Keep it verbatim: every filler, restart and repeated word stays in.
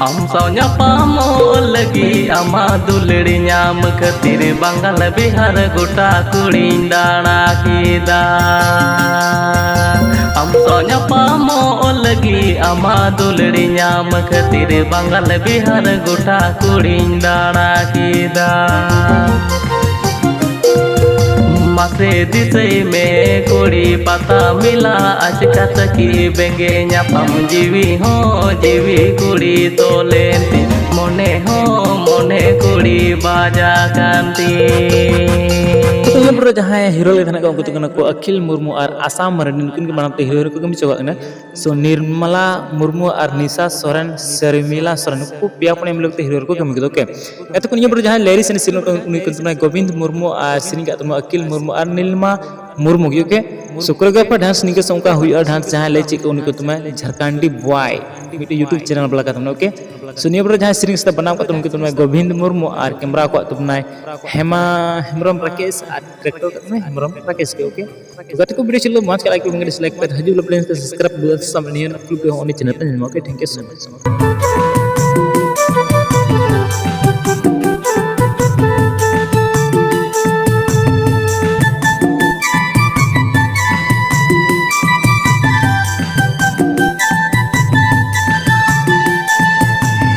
ᱟᱢ ᱥᱟᱶ ᱧᱟᱯᱟᱢᱚᱜ ᱞᱟᱹᱜᱤᱫ ᱟᱢᱟᱜ ᱫᱩᱞᱟᱹᱲ ᱧᱟᱢ ᱠᱷᱟᱹᱛᱤᱨ ᱵᱟᱝᱜᱟᱞ ᱵᱤᱦᱟᱨ ᱜᱚᱴᱟ ᱠᱩᱲᱤᱧ ᱫᱟᱬᱟ ᱠᱮᱫᱟ᱾ ᱟᱢ ᱥᱟᱶ ᱧᱟᱯᱟᱢᱚᱜ ᱞᱟᱹᱜᱤᱫ ᱟᱢᱟᱜ ᱫᱩᱞᱟᱹᱲ ᱧᱟᱢ ᱠᱷᱟᱹᱛᱤᱨ ᱵᱟᱝᱜᱟᱞ ᱵᱤᱦᱟᱨ ᱜᱚᱴᱟ ᱠᱩᱲᱤᱧ ᱫᱟᱬᱟ ᱠᱮᱫᱟ᱾ ᱢᱟᱥᱮ ᱫᱤᱥᱟᱹᱭ ᱢᱮ ᱠᱩᱲᱤ ᱯᱟᱛᱟ ᱢᱮᱞᱟ ᱟᱪᱠᱟ ᱛᱟᱹᱠᱤ ᱵᱮᱸᱜᱮ ᱧᱟᱯᱟᱢ ᱡᱤᱣᱤ ᱦᱚᱸ ᱡᱤᱣᱤ ᱠᱩᱲᱤ ᱛᱚᱞᱮᱱ ᱛᱤᱧ ᱢᱚᱱᱮ ᱦᱚᱸ ᱢᱚᱱᱮ ᱠᱩᱲᱤ ᱵᱟᱡᱟ ᱠᱟᱱ ᱛᱤᱧ᱾ ᱱᱤᱭᱟᱹ ᱯᱚᱨᱮ ᱡᱟᱦᱟᱸᱭ ᱦᱤᱨᱳ ᱞᱮ ᱛᱟᱦᱮᱱᱟ ᱠᱚ ᱩᱱᱠᱩ ᱫᱚ ᱠᱟᱱᱟ ᱠᱚ ᱟᱹᱠᱷᱤᱞ ᱢᱩᱨᱢᱩ ᱟᱨ ᱟᱥᱟ ᱢᱟᱨᱰᱤ, ᱱᱩᱠᱤᱱ ᱜᱮ ᱵᱟᱱᱟᱨ ᱛᱮ ᱦᱤᱨᱳ ᱦᱤᱨᱳ ᱠᱚ ᱠᱟᱹᱢᱤ ᱪᱟᱵᱟᱜ ᱠᱟᱱᱟ᱾ ᱥᱳ ᱱᱤᱨᱢᱟᱞᱟ ᱢᱩᱨᱢᱩ ᱟᱨ ᱱᱤᱥᱟ ᱥᱚᱨᱮᱱ, ᱥᱚᱨᱢᱤᱞᱟ ᱥᱚᱨᱮᱱ, ᱱᱩᱠᱩ ᱯᱮᱭᱟ ᱯᱩᱱᱭᱟᱹ ᱢᱤᱞᱟᱹᱣ ᱠᱟᱛᱮ ᱦᱤᱨᱳ ᱦᱤᱨᱳ ᱠᱚ ᱠᱟᱹᱢᱤ ᱠᱮᱫᱟ᱾ ᱳᱠᱮ, ᱮᱛᱚ ᱠᱚ ᱱᱤᱭᱟᱹ ᱯᱚᱨᱮ ᱡᱟᱦᱟᱸᱭ ᱞᱮᱨᱤᱥ ᱮᱱᱮᱡ ᱥᱮᱨᱮᱧ ᱩᱱᱤ ᱠᱚ ᱛᱟᱵᱚᱱᱟᱭ ᱜᱳᱵᱤᱱᱫ ᱢᱩᱨᱢᱩ ᱟᱨ ᱥᱮᱨᱮᱧ ᱠᱟᱜ ᱛᱟᱵᱚᱱᱟ ᱟᱹᱠᱤᱞ ᱢᱩᱨᱢᱩ ᱟᱨ ᱱᱤᱞᱢᱟ ᱢᱩᱨᱢᱩ ᱜᱮ᱾ ᱳᱠᱮ, ᱥᱩᱠᱨᱚ ᱜᱮ ᱯᱟᱴᱷᱟᱱ ᱥᱮᱨᱮᱧ ᱠᱮᱥ ᱚᱱᱠᱟ ᱦᱩᱭᱩᱜᱼᱟ ᱰᱟᱱᱥ ᱡᱟᱦᱟᱸᱭ ᱞᱟᱹᱭ ᱪᱮᱫ ᱠᱚ ᱩᱱᱤ ᱠᱚ ᱛᱟᱵᱚᱱᱟᱭ ᱡᱷᱟᱨᱠᱷᱟᱱᱰᱤ ᱵᱚᱭ, ᱢᱤᱫᱴᱮᱱ YouTube ᱪᱮᱱᱮᱞ ᱵᱟᱞᱟ ᱠᱟᱱ ᱛᱟᱵᱚᱱᱟ᱾ ᱳᱠᱮ, ᱥᱳ ᱱᱤᱭᱟᱹ ᱯᱚᱨᱮ ᱡᱟᱦᱟᱸᱭ ᱥᱮᱨᱮᱧ ᱥᱮ ᱵᱮᱱᱟᱣ ᱠᱟᱜ ᱛᱟᱵᱚᱱᱟ ᱩᱱᱠᱩ ᱛᱟᱵᱚᱱᱟᱭ ᱜᱳᱵᱤᱱᱫ ᱢᱩᱨᱢᱩ ᱟᱨ ᱠᱮᱢᱨᱟ ᱠᱚᱣᱟᱜ ᱛᱟᱵᱚᱱᱟᱭ ᱦᱮᱢᱟ ᱦᱮᱢᱵᱨᱚᱢ ᱨᱟᱠᱮᱥ ᱟᱨ ᱰᱤᱨᱮᱠᱴᱚᱨ ᱠᱟᱜ ᱛᱟᱵᱚᱱᱟᱭ ᱦᱮᱢᱵᱨᱚᱢ ᱨᱟᱠᱮᱥ ᱜᱮ᱾ ᱳᱠᱮ, ᱛᱚ ᱜᱟᱛᱮ ᱠᱚ ᱵᱷᱤᱰᱤᱭᱳ ᱪᱮᱫ ᱢᱚᱡᱽ ᱠᱟᱜ ᱞᱟᱭᱤᱠ ᱯᱮ, ᱵᱟᱝ ᱰᱤᱥᱞᱟᱭᱤᱠ ᱯᱮ, ᱦᱤᱡᱩᱜ ᱞᱮ ᱯᱞᱮᱱ ᱥᱟᱵᱥᱠᱨᱟᱭᱤᱵ ᱫᱩᱣᱟᱨ ᱥᱟᱢᱱᱤᱭᱟᱹ ᱠᱞᱤᱯ ᱦᱚᱸ ᱩᱱᱤ ᱪᱮᱱᱮᱞ ᱯᱮ ᱧᱟᱢᱟ᱾ Okay, thank you so much᱾